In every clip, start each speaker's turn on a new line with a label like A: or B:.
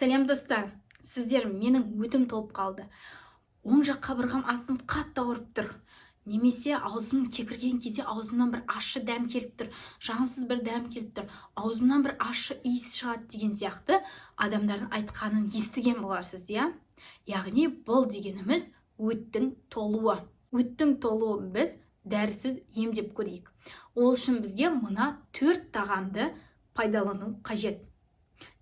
A: Сәлем, достар! Сіздер «Менің өтім толып қалды, оң жақ қабырғам астым қатты ауырып тұр» немесе «Аузым кекірген кезде аузымнан бір ащы дәм келіп тұр, жағымсыз бір дәм келіп тұр, аузымнан бір ащы иіс шығады» деген сияқты адамдардың айтқанын естіген боларсыз, иә? Яғни бұл дегеніміз – өттің толуы. Өттің толуын біз дәрісіз емдеп көрейік. Ол үшін бізге мына төрт тағамды пайдалану қажет,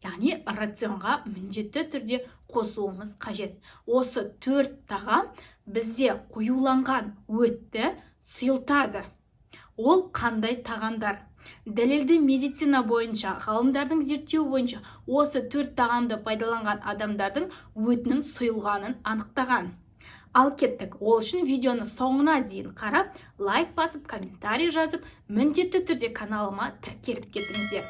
A: яғни рационға міндетті түрде қосуымыз қажет. Осы төрт тағам бізде қоюланған өтті сұйылтады. Ол қандай тағамдар? Дәлелді медицина бойынша, ғалымдардың зерттеуі бойынша, осы төрт тағамды пайдаланған адамдардың өтінің сұйылғанын анықтаған. Ал кеттік! Ол үшін видеоны соңына дейін қарап, лайк басып, комментарий жазып, міндетті түрде каналыма тіркеліп кетіңіздер.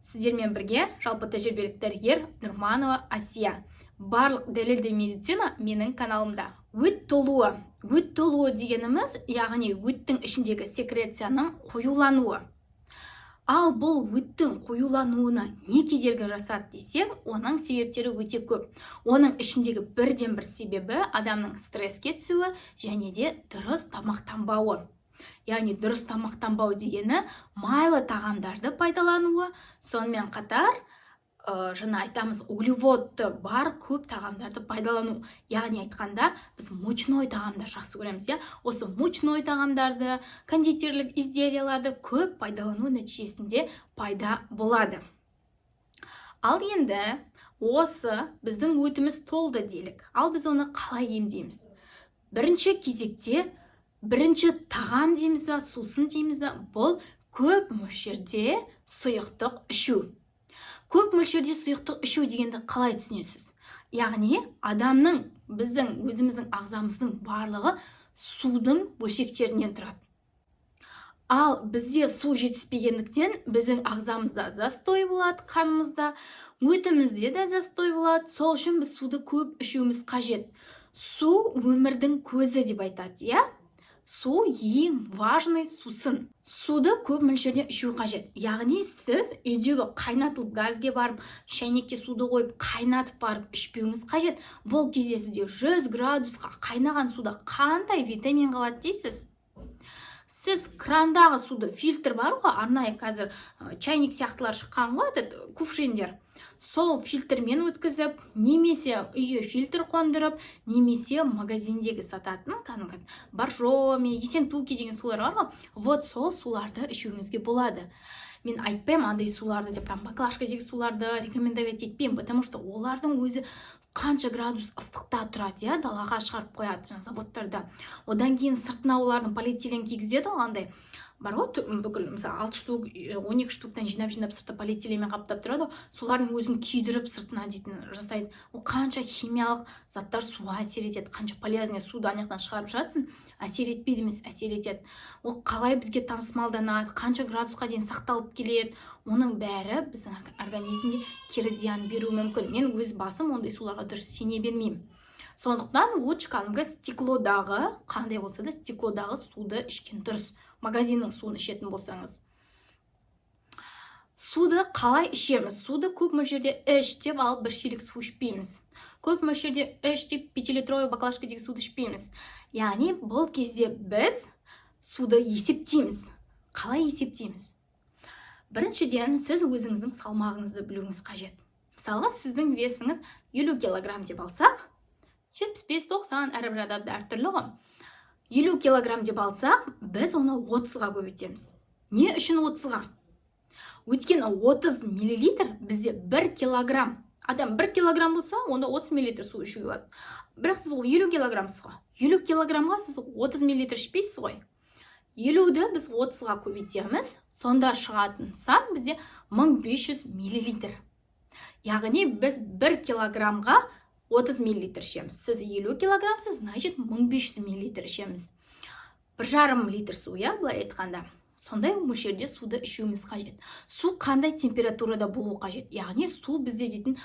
A: Сіздермен бірге жалпы тәжірибелік дәрігер Нұрманова Асия. Барлық дәлелді медицина менің каналымда. Өт толуы. Өт толуы дегеніміз, яғни өттің ішіндегі секрецияның қоюлануы. Ал бұл өттің қоюлануына не кедергі жасады десек, оның себептері өте көп. Оның ішіндегі бірден бір себебі – адамның стресске түсуі және де дұрыс тамақтанбауы. Яғни дұрыс тамақтанбау дегені – майлы тағамдарды пайдалануы, сонымен қатар жаңа айтамыз, углеводты бар көп тағамдарды пайдалану. Яғни айтқанда, біз мучной тағамдар жақсы көреміз, иә? Осы мучной тағамдарды, кондитерлік изделияларды көп пайдалану нәтижесінде пайда болады. Ал енді осы біздің өтіміз толды делік. Ал біз оны қалай емдейміз? Бірінші кезекте, бірінші тағам дейміз ба, сусын дейміз ба, бұл көп мөлшерде сұйықтық ішу. Көп мөлшерде сұйықтық ішу дегенді қалай түсінесіз? Яғни адамның, біздің өзіміздің ағзамыздың барлығы судың бөлшектерінен тұрады. Ал бізде су жетіспегендіктен, біздің ағзамызда застой болады, қанымызда, өтімізде де застой болады. Сол үшін біз суды көп ішуіміз қажет. Су – өмірдің көзі деп айтады, иә? Су – ең важный сусын. Суды көп мөлшерде ішу қажет. Яғни сіз үйдегі қайнатылып, газге барып, шәйнекке суды қойып, қайнатып барып ішпеуіңіз қажет. Бұл кезде сізде 100 градусқа қайнаған суда қандай витамин қалады дейсіз? Сіз крандағы суды, фильтр бар ғой арнайы, қазір чайник сияқтылар шыққан ғой, этот кувшиндер, сол фильтрмен өткізіп немесе үйге фильтр қондырып, немесе магазиндегі сататын кәдімгі Боржоми, Ессентуки деген сулар бар ғой, вот сол суларды ішуіңізге болады. Мен айтпаймын андай суларды деп, там баклажкадегі суларды рекомендовать етпеймін, потому что олардың өзі қанша градус ыстықта тұрады, иә? Далаға шығарып қояды жаңағы заводтарда. Одан кейін сыртына олардың полиэтилен кигізеді ғой, андай бар ғой, бүкіл, мысалы, алты штук, 12 штуктан жинап жинап сырты полиэтиленмен қаптап тұрады ғой. Солардың өзін күйдіріп, сыртына дейтін жасайды. Ол қанша химиялық заттар суға әсер етеді, қанша полезный суды ана жақтан шығарып жатсың. Әсер етпейді емес, әсер етеді. Ол қалай бізге тасымалданады, қанша градусқа дейін сақталып келеді, оның бәрі біздің организмге кері зиян беруі мүмкін. Мен өз басым ондай суларға дұрыс сене бермеймін. Сондықтан лучше кәдімгі стеклодағы, қандай болса да стеклодағы суды ішкен дұрыс, магазиннің суын ішетін болсаңыз. Суды қалай ішеміз? Суды көп мөлшерде іш деп алып, бір шелек су ішпейміз. Көп мөлшерде іш деп, пятилитровый баклажкадегі суды ішпейміз. Яғни бұл кезде біз суды есептейміз. Қалай есептейміз? Біріншіден, сіз өзіңіздің салмағыңызды білуіңіз қажет. Мысалға, сіздің весіңіз 50 килограмм деп алсақ, 75, 90, әрбір адамда әртүрлі ғой. 50 килограмм деп алсақ, біз оны 30-ға көбейтеміз. Не үшін 30-ға? Өйткені 30 миллилитр бізде 1 килограмм. Адам 1 килограмм болса, онда 30 миллилитр су ішуге болады. Бірақ сіз 50 килограммсыз ғой. 50 килограммға сіз 30 миллилитр ішпейсіз ғой. 50-ді біз 30-ға көбейтеміз, сонда шығатын сан бізде 1500 миллилитр. Яғни біз 1 килограммға 30 миллилитр ішеміз. Сіз 50 килограммсыз, значит, 1500 миллилитр ішеміз, 1,5 литр су, иә? Былай айтқанда, сондай мөлшерде суды ішуіміз қажет. Су қандай температурада болу қажет? Яғни су бізде дейтін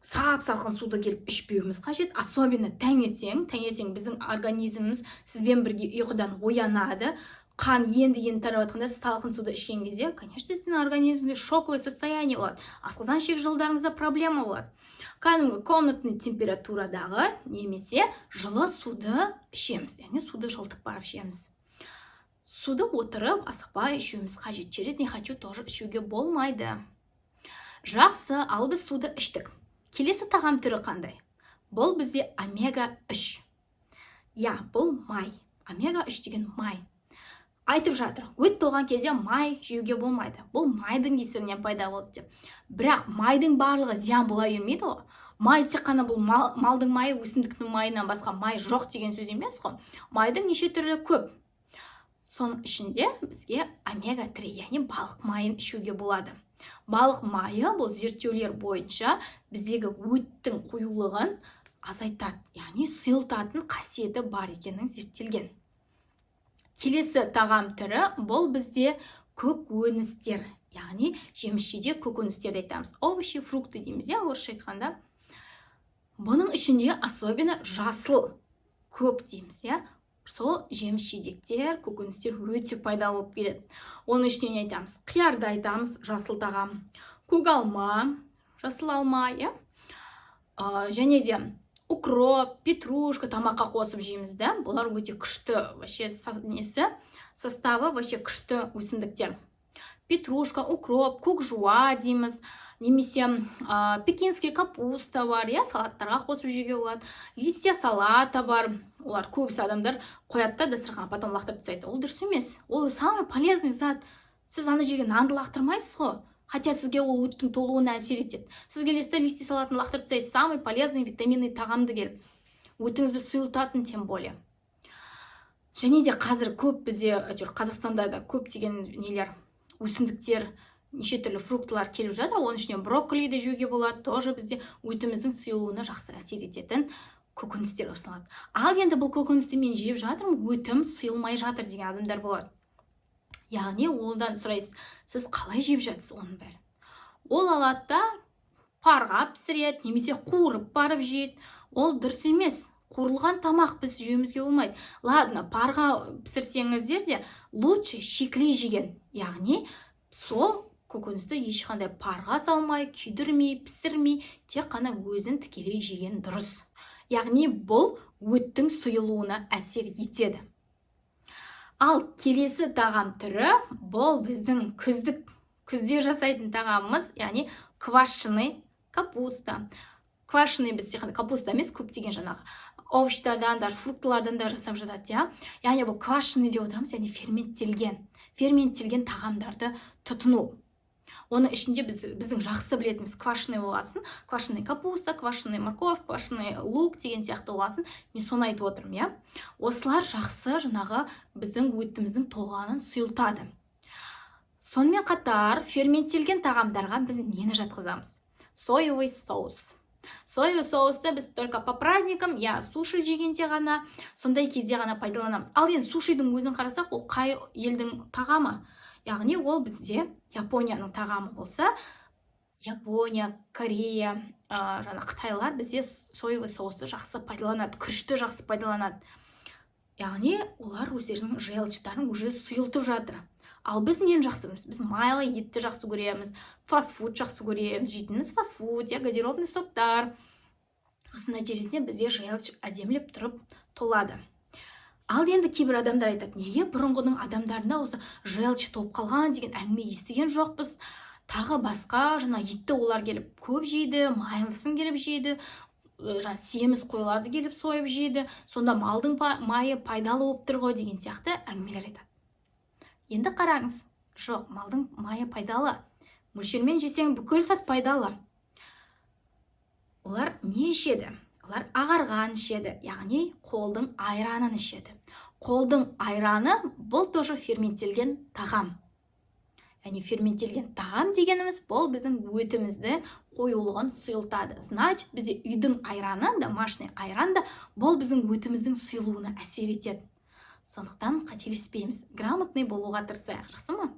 A: сап салқын суды келіп ішпеуіміз қажет, особенно таңертең. Таңертең біздің организміміз сізбен бірге ұйқыдан оянады. Қан енді енді тарап жатқанда сіз салқын суды ішкен кезде, конечно, сіздің организмде шоковое состояние болады, асқазан ішек жолдарыңызда проблема болады. Кәдімгі комнатный температурадағы немесе жылы суды ішеміз, яғни суды жылытып барып ішеміз. Суды отырып, асықпай ішуіміз қажет, через не хочу тоже ішуге болмайды. Жақсы, ал біз суды іштік. Келесі тағам түрі қандай? Бұл бізде омега 3, иә, бұл май. Омега 3 деген май. Айтып жатыр, өт толған кезде май жеуге болмайды, бұл майдың кесірінен пайда болды деп. Бірақ майдың барлығы зиян бола бермейді ғой. Май тек қана бұл малдың майы, өсімдіктің майынан басқа май жоқ деген сөз емес қой. Майдың неше түрлі көп, соның ішінде бізге омега 3, яғни балық майын ішуге болады. Балық майы, бұл зерттеулер бойынша, біздегі өттің қоюлығын азайтады, яғни сұйылтатын қасиеті бар екенін зерттелген. Келесі тағам түрі бұл бізде көкөністер, яғни жеміс жидек, көкөністерді айтамыз, овощи, фрукты дейміз, иә, орысша айтқанда. Бұның ішінде особенно жасыл көк дейміз, иә, сол жеміс жидектер, көкөністер өте пайдалы болып келеді. Оның ішіне не айтамыз? Қиярды айтамыз, жасыл тағам, көк алма, жасыл алма, иә, және де укроп, петрушка, тамаққа қосып жейміз да. Бұлар өте күшті вообще, несі, составы вообще күшті өсімдіктер. Петрушка, укроп, көк жуа дейміз немесе пекинский капуста бар, иә, салаттарға қосып жеуге болады. Листья салата бар. Олар көбісі адамдар қояды да дастарханға, потом лақтырып тастайды. Ол дұрыс емес, ол самый полезный зат. Сіз ана жерге нанды лақтырмайсыз ғой, хотя сізге ол өттің толуына әсер етеді. Сіз келесіз да, листья салатын лақтырып тастайсыз, самый полезный витаминный тағамды келіп, өтіңізді сұйылтатын тем более. Және де қазір көп бізде, әйтеуір Қазақстанда да көптеген нелер, өсімдіктер, неше түрлі фруктылар келіп жатыр. Оның ішінен брокколиді жеуге болады, тоже бізде өтіміздің сұйылуына жақсы әсер ететін көкөністер саналады. Ал енді бұл көкөністі мен жеп жатырмын, өтім сұйылмай жатыр деген адамдар болады. Яғни одан сұрайсыз: сіз қалай жеп жатсыз оның бәрін? Ол алады да, парға пісіреді немесе қуырып барып жейді. Ол дұрыс емес. Қуырылған тамақ біз жеуімізге болмайды. Ладно, парға пісірсеңіздер де, лучше шикілей жеген, яғни сол көкөністі ешқандай парға салмай, күйдірмей, пісірмей, тек қана өзін тікелей жеген дұрыс. Яғни бұл өттің сұйылуына әсер етеді. Ал келесі тағам түрі бұл біздің күздік, күзде жасайтын тағамымыз, яғни квашеный капуста. Квашеный біз тек қана капуста емес, көптеген жаңағы овощтардан, даже фруктылардан да жасап жатады, иә. Яғни бұл квашеный деп отырамыз, яғни ферменттелген тағамдарды тұтыну. Оның ішінде біздің жақсы білетініміз квашеный болғасын, квашеный капуста, квашеный морковь, квашеный лук деген сияқты болғасын, мен соны айтып отырмын, иә. Осылар жақсы жаңағы біздің өтіміздің толғанын сұйылтады. Сонымен қатар ферменттелген тағамдарға біз нені жатқызамыз? Соевый соус. Соевый соусты біз только по праздникам, я суши жегенде ғана, сондай кезде ғана пайдаланамыз. Ал енді сушидің өзін қарасақ, ол қай елдің тағамы? Яғни ол бізде Японияның тағамы болса, Япония, Корея, жаңа қытайлар бізде соевый соусты жақсы пайдаланады, күрішті жақсы пайдаланады. Яғни олар өздерінің желчьтарын уже сұйылтып жатыр. Ал біз нені жақсы көреміз? Біз майлы етті жақсы көреміз, фастфуд жақсы көреміз, жейтініміз фастфуд, иә, газированный соктар. Осының нәтижесінде бізде желчь әдемілеп тұрып толады. Ал енді кейбір адамдар айтады: неге бұрынғының адамдарында осы желчь толып қалған деген әңгіме естіген жоқпыз? Тағы басқа жаңа етті олар келіп көп жейді, майлысын келіп жейді, жаңа семіз қойларды келіп сойып жейді, сонда малдың майы пайдалы болып тұр ғой деген сияқты әңгімелер айтады. Енді қараңыз, жоқ, малдың майы пайдалы, мөлшермен жесең, бүкіл зат пайдалы. Олар не ішеді? Олар ағарған ішеді, яғни қолдың айранын ішеді. Қолдың айраны бұл тоже ферменттелген тағам. Яғни ферменттелген тағам дегеніміз бұл біздің өтімізді қоюлығын сұйылтады. Значит, бізде үйдің айраны, домашний айран да бұл біздің өтіміздің сұйылуына әсер етеді. Сондықтан қателеспейміз, грамотный болуға тырысайық, жақсы ма?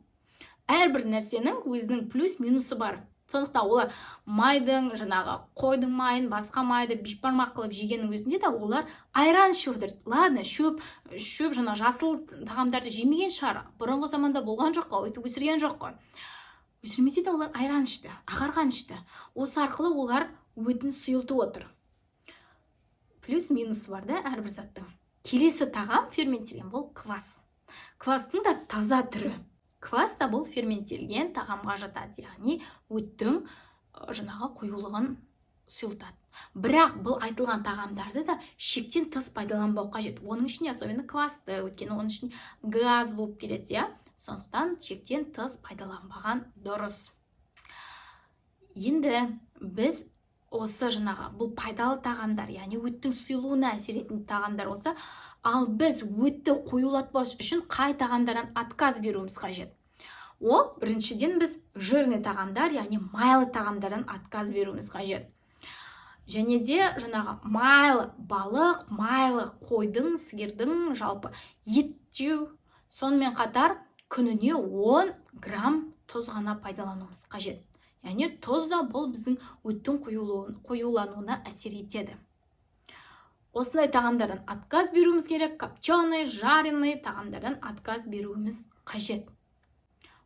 A: Әрбір нәрсенің өзінің плюс минусы бар. Сондықтан олар майдың, жаңағы қойдың майын, басқа майды бешбармақ қылып жегеннің өзінде де олар айран ішіп отыр. Ладно, шөп, жаңа жасыл тағамдарды жемеген шығар, бұрынғы заманда болған жоқ қой, өйтіп өсірген жоқ қой. Өсірмесе де, олар айран ішті, ағарған ішті. Осы арқылы олар өтін сұйылтып отыр. Плюс минусы бар да әрбір заттың. Келесі тағам ферменттелген, бұл квас. Квастың да таза түрі. Квас та бұл ферменттелген тағамға жатады, яғни өттің жаңағы қоюлығын сұйылтады. Бірақ бұл айтылған тағамдарды да шектен тыс пайдаланбау қажет. Оның ішінде особенно квасты, өйткені оның ішінде газ болып келеді, иә. Сондықтан шектен тыс пайдаланбаған дұрыс. Енді біз осы жаңағы бұл пайдалы тағамдар, яғни өттің сұйылуына әсер ететін тағамдар болса, ал біз өтті қоюлатпас үшін қай тағамдардан отказ беруіміз қажет? Ол біріншіден, біз жирный тағамдар, яғни майлы тағамдардан отказ беруіміз қажет. Және де жаңағы майлы балық, майлы қойдың, сиырдың, жалпы ет жеу. Сонымен қатар күніне 10 грамм тұз ғана пайдалануымыз қажет. Яғни тұз да бұл біздің өттің қоюлануына әсер етеді. Осындай тағамдардан отказ беруіміз керек. Копченый, жареный тағамдардан отказ беруіміз қажет.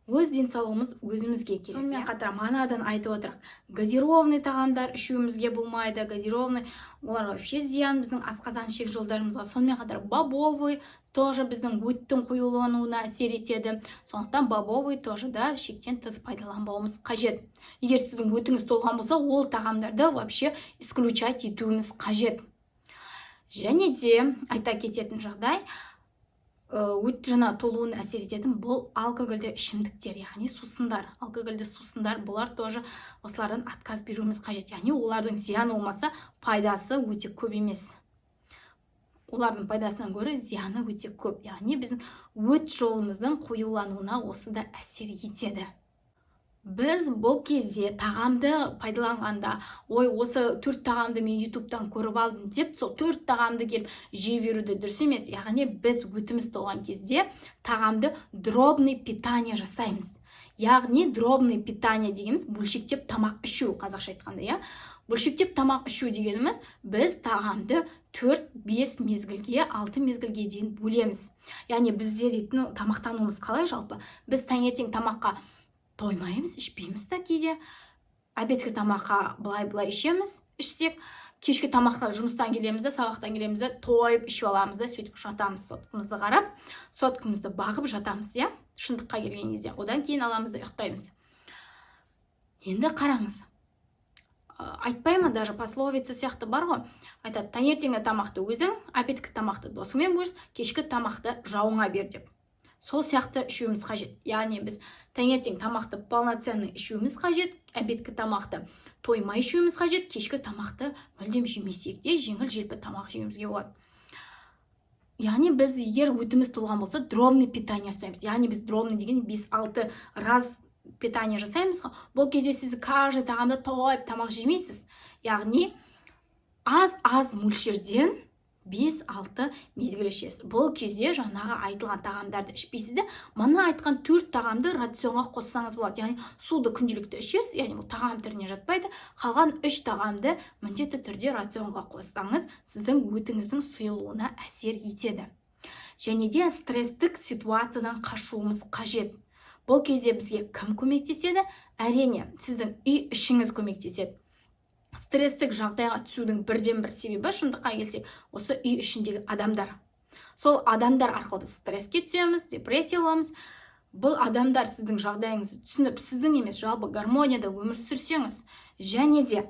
A: Өз денсаулығымыз өзімізге керек. Сонымен қатар манадан айтып отырық, газированный тағамдар ішуімізге болмайды. Газированный олар вообще зиян біздің асқазан, ішек жолдарымызға. Сонымен қатар бобовый тоже біздің өттің қоюлануына әсер етеді. Сондықтан бобовый тоже да шектен тыс пайдаланбауымыз қажет. Егер сіздің өтіңіз толған болса, ол тағамдарды вообще исключать етуіміз қажет. Және де айта кететін жағдай, өт жаңа толуына әсер ететін бұл алкогольді ішімдіктер, яғни сусындар, алкогольді сусындар. Бұлар тоже, осылардан отказ беруіміз қажет. Яғни олардың зияны болмаса, пайдасы өте көп емес. Олардың пайдасынан гөрі зияны өте көп. Яғни біздің өт жолымыздың қоюлануына осы да әсер етеді. Біз бұл кезде тағамды пайдаланғанда, ой, осы төрт тағамды мен Ютубтан көріп алдым деп, сол төрт тағамды келіп жей беру де дұрыс емес. Яғни біз өтіміз толған кезде тағамды дробный питание жасаймыз. Яғни дробный питание дегеніміз бөлшектеп тамақ ішу, қазақша айтқанда, иә. Бөлшектеп тамақ ішу дегеніміз, біз тағамды төрт, бес мезгілге, алты мезгілге дейін бөлеміз. Яғни бізде дейтін тамақтануымыз қалай жалпы? Біз таңертең тамаққа тоймаймыз, ішпейміз да кейде. Обедкі тамаққа былай былай ішеміз, ішсек. Кешкі тамаққа жұмыстан келеміз да, сабақтан келеміз да, тойып ішіп аламыз да, сөйтіп жатамыз, соткамызды қарап, соткамызды бағып жатамыз, иә, шындыққа келген кезде. Одан кейін аламыз да ұйықтаймыз. Енді қараңыз, айтпай ма, даже пословица сияқты бар ғой, айтады: таңертеңгі тамақты өзің, обедкі тамақты досыңмен бөліс, кешкі тамақты жауыңа бер деп. Сол сияқты ішуіміз қажет. Яғни біз таңертең тамақты полноценный ішуіміз қажет, обедкі тамақты тоймай ішуіміз қажет, кешкі тамақты мүлдем жемесек те, жеңіл желпі тамақ жеуімізге болады. Яғни біз егер өтіміз толған болса, дробный питание ұстаймыз. Яғни біз дробный деген 5-6 раз питание жасаймыз ғой. Бұл кезде сіз каждый тағамды тойып тамақ жемейсіз. Яғни аз аз мөлшерден 5-6 мезгіл ішесіз. Бұл кезде жаңағы айтылған тағамдарды ішпейсіз де, мына айтқан төрт тағамды рационға қоссаңыз болады. Яғни суды күнделікті ішесіз, яғни бұл тағам түріне жатпайды. Қалған үш тағамды міндетті түрде рационға қоссаңыз, сіздің өтіңіздің сұйылуына әсер етеді. Және де стресстік ситуациядан қашуымыз қажет. Бұл кезде бізге кім көмектеседі? Әрине, сіздің үй ішіңіз көмектеседі. Стресстік жағдайға түсудің бірден бір себебі, шындыққа келсек, осы үй ішіндегі адамдар. Сол адамдар арқылы біз стресске түсеміз, депрессия боламыз. Бұл адамдар сіздің жағдайыңызды түсініп, сіздің емес, жалпы гармонияда өмір сүрсеңіз. Және де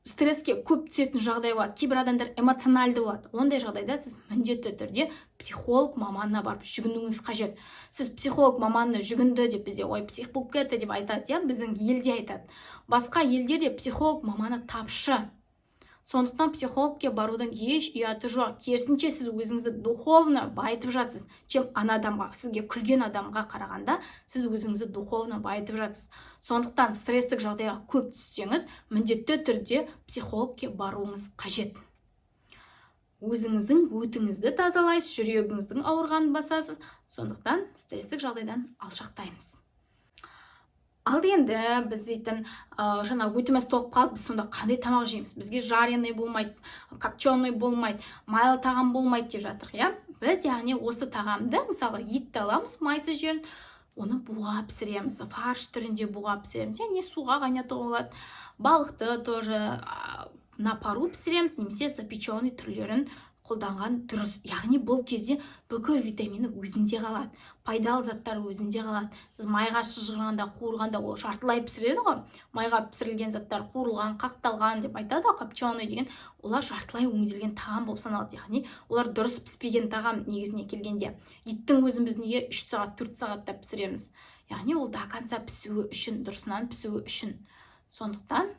A: стресске көп түсетін жағдай болады, кейбір адамдар эмоциональды болады. Ондай жағдайда сіз міндетті түрде психолог маманына барып жүгінуіңіз қажет. Сіз психолог маманына жүгінді деп, бізде ой, псих болып кетті деп айтады, иә, біздің елде айтады. Басқа елдерде психолог маманы тапшы. Сондықтан психологке барудың еш ұяты жоқ. Керісінше, сіз өзіңізді духовно байытып жатсыз, чем ана адамға, сізге күлген адамға қарағанда, сіз өзіңізді духовно байытып жатсыз. Сондықтан стресстік жағдайға көп түссеңіз, міндетті түрде психологке баруыңыз қажет. Өзіңіздің өтіңізді тазалайсыз, жүрегіңіздің ауырғанын басасыз. Сондықтан стресстік жағдайдан алшақтаймыз. Ал енді біз дейтін жаңа өтіміз толып қалды. Біз сонда қандай тамақ жейміз? Бізге жареный болмайды, копченый болмайды, майлы тағам болмайды деп жатырық, иә. Біз, яғни, осы тағамды, мысалы, етті аламыз, майсыз жерін, оны буға пісіреміз, фарш түрінде буға пісіреміз, яғни суға қайнатуға болады. Балықты тоже на пару пісіреміз немесе запеченный түрлерін қолданған дұрыс. Яғни бұл кезде бүкіл витамині өзінде қалады, пайдалы заттар өзінде қалады. Сіз майға шыжғырғанда, қуырғанда, ол жартылай пісіреді ғой. Майға пісірілген заттар, қуырылған, қақталған деп айтады ғой, копченый деген, олар жартылай өңделген тағам болып саналады, яғни олар дұрыс піспеген тағам. Негізіне келгенде, еттің өзін біз неге 3 сағат, 4 сағаттап пісіреміз? Яғни ол до конца пісуі үшін, дұрысынан пісуі үшін. Сондықтан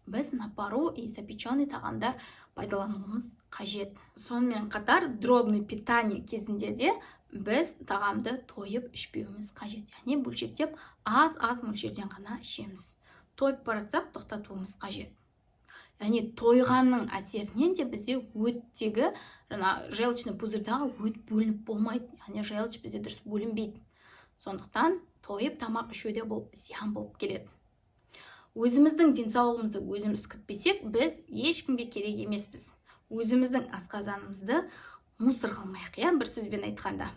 A: біз на пару и запеченный тағамдар пайдалануымыз қажет. Сонымен қатар дробный питание кезінде де біз тағамды тойып ішпеуіміз қажет, яғни бөлшектеп, аз аз мөлшерден ғана ішеміз. Тойып бара жатсақ, тоқтатуымыз қажет. Яғни тойғанның әсерінен де бізде өттегі, жаңа желчный пузырьдағы өт бөлініп болмайды, яғни желчь бізде дұрыс бөлінбейді. Сондықтан тойып тамақ ішу де бұл зиян болып келеді. Өзіміздің денсаулығымызды өзіміз күтпесек, біз ешкімге керек емеспіз. Өзіміздің асқазанымызды мусор қылмайық, иә, бір сөзбен айтқанда.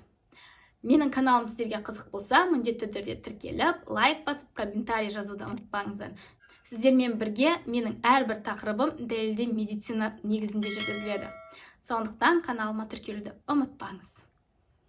A: Менің каналым сіздерге қызық болса, міндетті түрде тіркеліп, лайк басып, комментарий жазуды ұмытпаңыздар. Сіздермен бірге менің әрбір тақырыбым дәлелді медицина негізінде жүргізіледі. Сондықтан каналыма тіркелуді ұмытпаңыз.